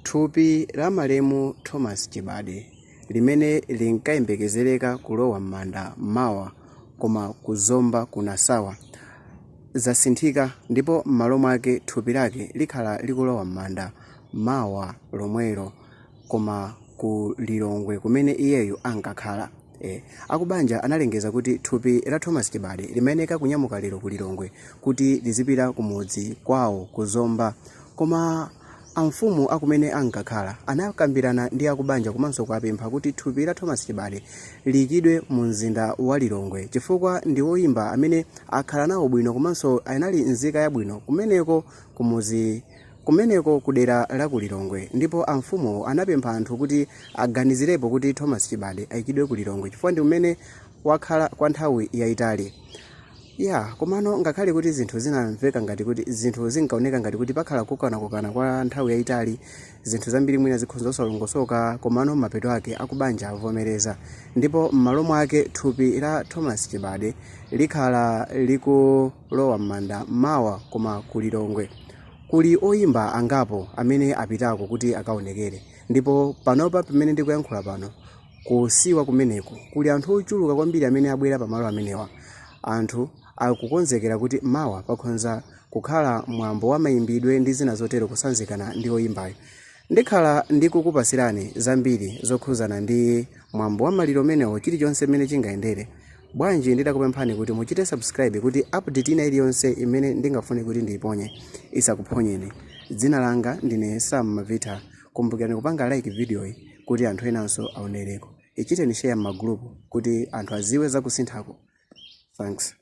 Thupi la malemu Thomas Chibade limene linkayembekezereka kulowa m'manda mawa koma ku Zomba ku Nasawa zasinthika ndipo m'malo mwake thupi lake likhala likulowa m'manda mawa lomwelo koma ku Lilongwe kumene iyeyu ankakhala. Akubanja analengeza kuti thupi la Thomas Chibade limayeneka kunyamuka lero ku Lilongwe kuti lizipita kumudzi kwawo ku Zomba koma amfumu akumene ankakhala anakambirana ndi akubanja komanso kuwapempha kuti thupi la Thomas Chibade liyikidwe mu mzinda wa Lilongwe chifukwa ndi woyimba amene akhala nawo bwino komanso anali nzika yabwino kumeneko kumudzi kumeneko ku dera la ku Lilongwe ndipo amfumuwo anapempha anthu kuti aganizirepo kuti Thomas Chibade ayikidwe ku Lilongwe chifukwa ndi kumene wakhala kwa nthawi yayitali. Ya, komano ngakhale kuti zinthu zinamveka ngati kuti zinthu zinkaoneka ngati kuti pakhala kukanakukana kwa nthawi yayitali, zinthu zambiri mwina zikhonza osalongosoka, komano mapeto ake akubanja avomereza ndipo m'malo mwake thupi la Thomas Chibade likhala likulowa m'manda mawa koma ku Lilongwe. Kuli oyimba angapo amene apitako kuti akaonekere ndipo panopa pamene ndikuyankhula pano kusiwa kumeneku kuli anthu ochuluka kwambiri amene abwera pamalo amenewa. Anthu akukonzekera kuti mawa pakhonza kukhala mwambo wa mayimbidwe ndi zina zotero kusanzikana ndi oyimbayo. Ndikhala ndikukupasirani zambiri zokhuzana ndi mwambo wa maliro umenewo chilichonse mmene chingayendere. Bwanji nditakupemphani kuti muchite subscribe kuti update ina iliyonse imene ndingafune kuti ndiyiponye isakuphonyeni. Dzina langa ndine Sam Mavita. Kumbukirani kupanga like video iyi kuti anthu enanso aonereko. Ichiteni share m'magulupu kuti anthu aziwe zakusinthako. Thanks.